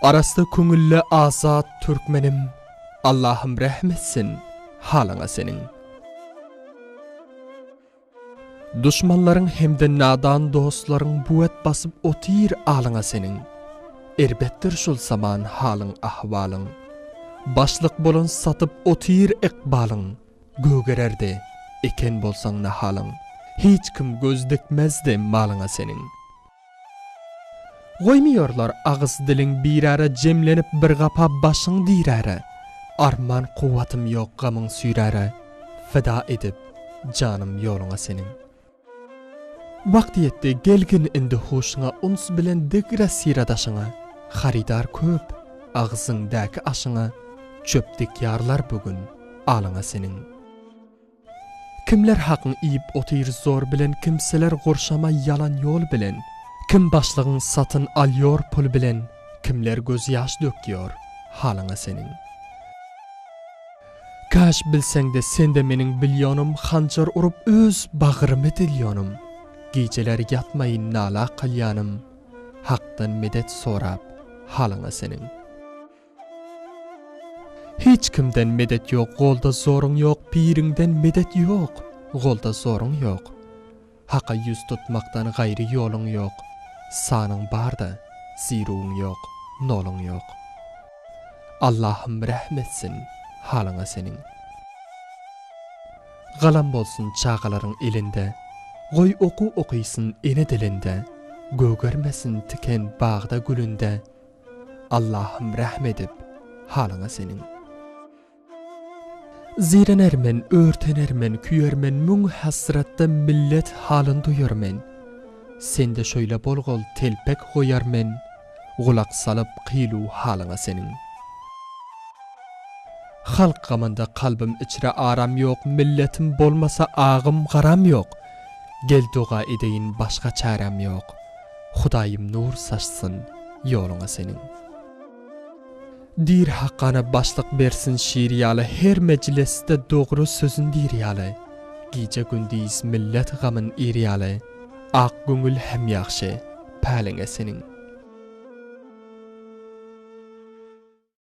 Arassa köňülli azat türkmenim Allahym rähm etsin halyňa seniň. Duşmanlaryň hem-de nadan dostlaryň buwet basyp otyr alyňa seniň. Erbetdir şul zaman halyň ahwalyň. Başlyk bolan satyp otyr ykbalyň. Gögererdi eken bolsaň nahalyň. Hiç kim göz dikmezdi malyňa seniň. Goýmaýarlar agyz diliň birara Jemlenip bir gapa başyň diräre. Arman kuwwatym ýok gamyň süýräre Fyda edip janym ýoluňa seniň. Wagt ýetdi gelgin indi huşuňa Uns bilen digra syra daşyňa Harydar köp agzyňdäki aşyňa Çöp dikýarlar bu gün alyňa seniň. Kimler hakyň iýip otyr zor bilen kimseler gurşama ýalan ýol bilen kim başlygyň satyn alýor pul bilen kimler göz ýaş dökýor halyňa seniň. Kaş bilseňde sende meniň bilýonym hanjar urup öz bagrymy dilýonym gijeler ýatmaý nala kylýanym hakdan medet sorap halyňa seniň. Hiç kimden medet ýok golda zoruň ýok piriňden medet ýok golda zoruň ýok Haka ýüz tutmakdan gaýry ýoluň ýok sanyň barda ziruň ýok noluň ýok Allahym rähm etsin halyňa seniň Galam bolsun çagalaryň elinde goý okuw okysyn ene dilinde gögermesin tiken bagda gülünde Allahym rähm edip halyňa seniň. Zeýrener men, örtener men, küýer men müň hasratda millet halyn duýar men. Sende şöýle bolgul telpek goýar men, gulak salyp kylu halyňa seniň. Halk gamynda kalbym içre aram ýok, milletim bolmasa agym garam ýok. Gel doga edeýin başga çäräm ýok. Hudaýym nur saçsyn ýoluňa seniň. Diýr Hakana başlyk bersin şir ýaly her mejlisde dogry sözün diýr ýaly gije gündiz millet gamyn iýr ýaly ak göňül hem ýagşy päliňe seniň.